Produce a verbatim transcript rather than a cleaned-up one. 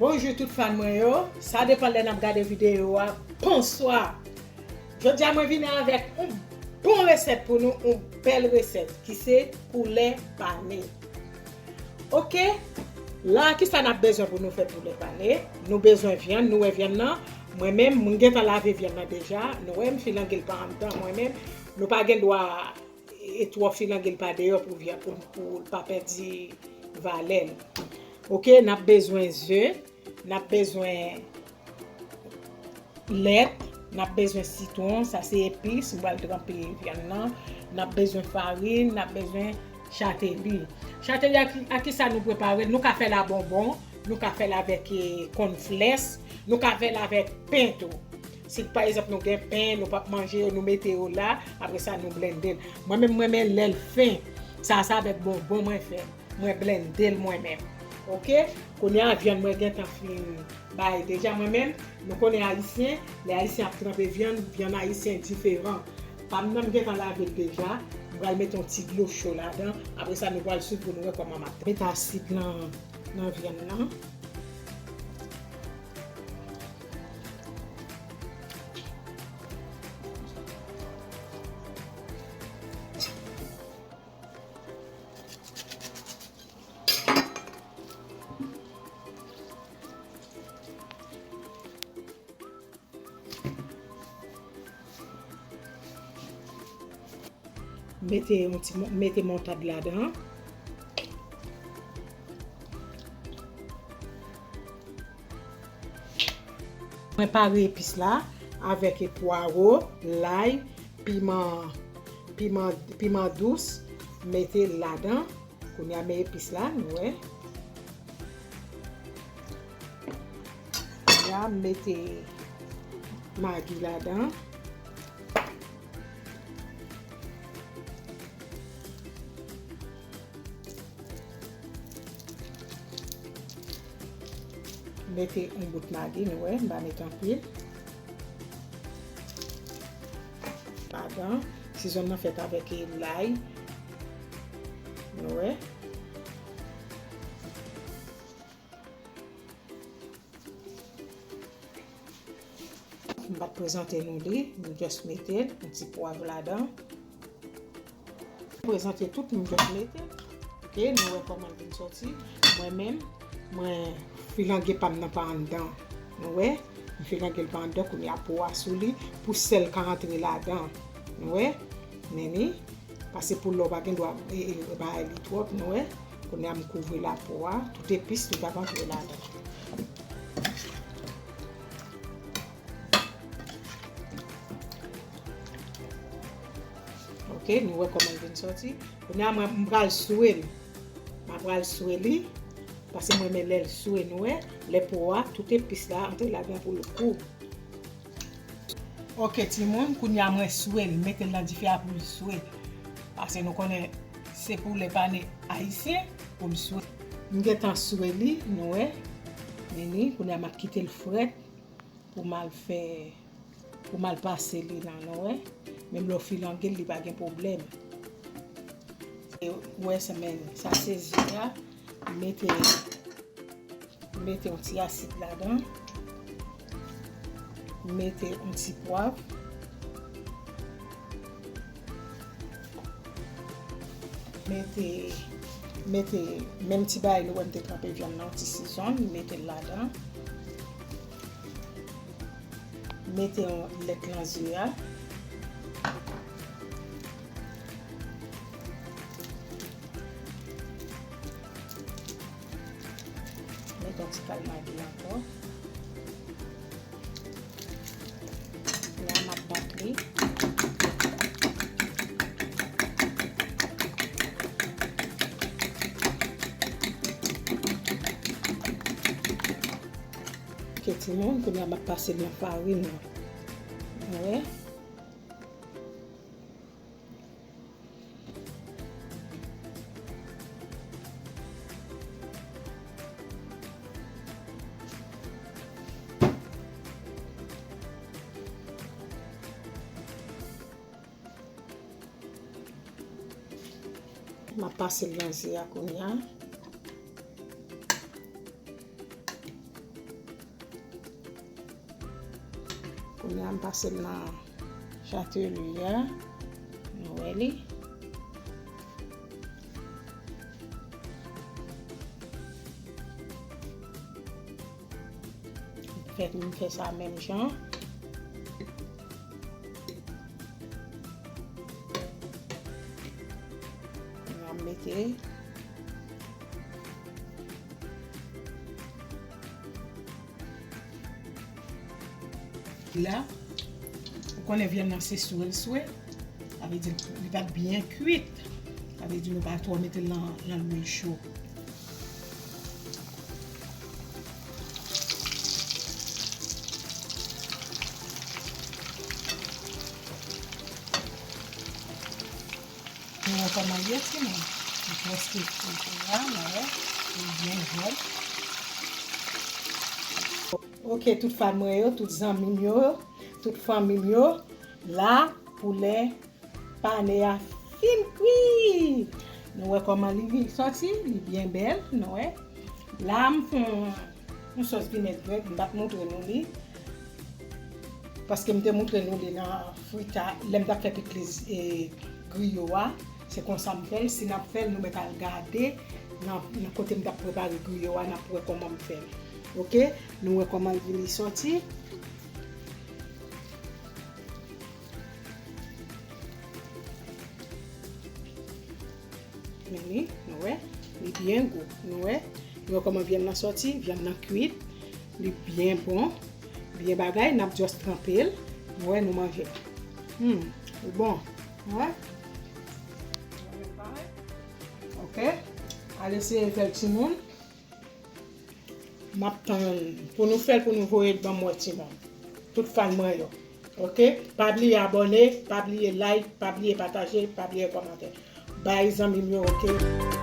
Bonjou tout fan mwen yo, sa depann lè n ap gade videyo a. Bonswa! Jodi a mwen vini avèk yon bon resèt pou nou, yon bèl resèt ki se poulè pane. Oke, la kisa n ap bezwen pou nou fè poulè pane? Nou bezwen vyann, nou wè vyann nan. Mwen menm, mwen gentan lave vyann nan deja. Nou wè, m filange l pa anndan mwen menm. Nou pa gen dwa e twò filange l pa deyò pou vyann, pou, pou l pa pèdi valè l. Oke, n ap bezwen ze, n ap bezwen lèt, n ap bezwen sitwon, sa se epis, m pral tranpe vyann nan. N ap bezwen farin, n ap bezwen chateli. Chateli a ki, a kisa nou prepare l? Nou ka fè l a bonbon, nou ka fè l avèk, eh, kònflès, nou ka fè l avèk pen tou. Si pa egzanp nou gen pen, nou p ap manje yo, nou mete yo la, apre sa nou blende l. Mwen menm, mwen renmen lè l fen. Sa, sa avèk bonbon mwen fè. Mwen blende l mwen menm. Oke? Kounye a, vyann mwen gentan fin bay deja mwen menm. Nou konnen Ayisyen, lè Ayisyen ap tranpe vyann, vyann Ayisyen diferan. Pa m nan m gentan lave l deja. M pral mete yon ti dlo cho ladan. Apre sa, nou pral swiv pou nou wè kòman m ap mete asid nan, nan vyann nan. Mete yon ti mo-, mete moutad ladan. Mwen pare epis la avèk pwawo, lay, piman, piman, piman dous, mete ladan. Kounye a, men epis la, nou wè. Kounye a, mete magi ladan. Mete yon bout magi, nou wè, m pa mete anpil. Ladan, sizon nan fèt avèk lay. Nou wè. M pa t prezante nou li, m just mete l, yon ti pwav ladan. Prezante tout, m just mete l. Oke, nou wè kòman l vin sòti. Mwen menm, mwen filange pa m nan pa anndan. Nou wè, m filange l pa anndan, kounye a po a sou li, pou sèl ka antre ladan. Nou wè, men li. Paske poulè w pa gen dwa, e, e, bay li twòp, nou wè. Kounye a m kouvri lapo a, tout epis, tout ap antre ladan. Oke, nou wè kòman l vin sòti. Kounye a mwen, m pral swe l. M pral swe li, paske mwen renmen lè l swe, nou wè. Lè po a, tout epis la antre ladan pou l kou. Oke timoun, kounye a mwen swe l, mete l nan dife a pou l swe. Paske nou konnen se poulè pane ayisyen pou l swe. M gentan swe li, nou wè. Men li, kounye a m ap kite l frèt pou m al fè, pou m al pase li la, nou wè. Menm lè w filange l, li pa gen pwoblèm. E, ou wè sa, men sa se ze a, mete Mete yon ti asid ladan. Mete yon ti pwav. Mete, mete menm ti bagay nou wè m te tranpe vyann nan, yon ti sizon, mete l ladan. Mete yon lèt lan ze a. Mete yon ti kal magi ankò. La m ap bat li. Oke timoun, kounye a m ap pase l nan farin nan. Wè. M ap pase l nan ze a kounye a. Kounye a m pase l nan chatelye a. Nou wè li. Fè, m fè sa menm jan. M ap mete. La, ou konnen vyann nan se swe l swe. Sa vle di li pa t byen kuit. Sa vle di nou pa twò mete l nan, nan lwil cho. Nou wè kòman l ye, timoun. Li prèske fri la, nou wè. Li byen jòn. Ok, tout fan mwen yo, tout zanmi m yo, tout fanmi m yo, la, poulè pane a fin kwi. Nou wè kòman li sòti, li byen bèl, nou wè. La, m fè yon, yon sòs vinèg vèt, m pa t montre nou li. Paske m te montre nou li nan frita, lè m t ap fè pikliz e griyo a. Se konsa m fè l. Si n ap fè l, nou mèt al gade nan, nan kote m t ap prepare griyo a, n ap wè kòman m fè l. Ok? Nou wè kòman l vini sòti. Men li, nou wè, li byen gou. Nou wè, nou wè kòman vyann nan sòti, vyann nan kuit, li byen bon, byen bagay, n ap just tranpe l. Nou wè, nou manje. Hmm, li bon. Nou wè? Ok, al eseye fè l timoun. M ap tann pou nou fè l, pou nou voye l ban mwen, timoun. Tout fan mwen yo. Ok? Pa bliye abòne, pa bliye like, pa bliye pataje, pa bliye kòmante. Bay zanmi m yo, ok?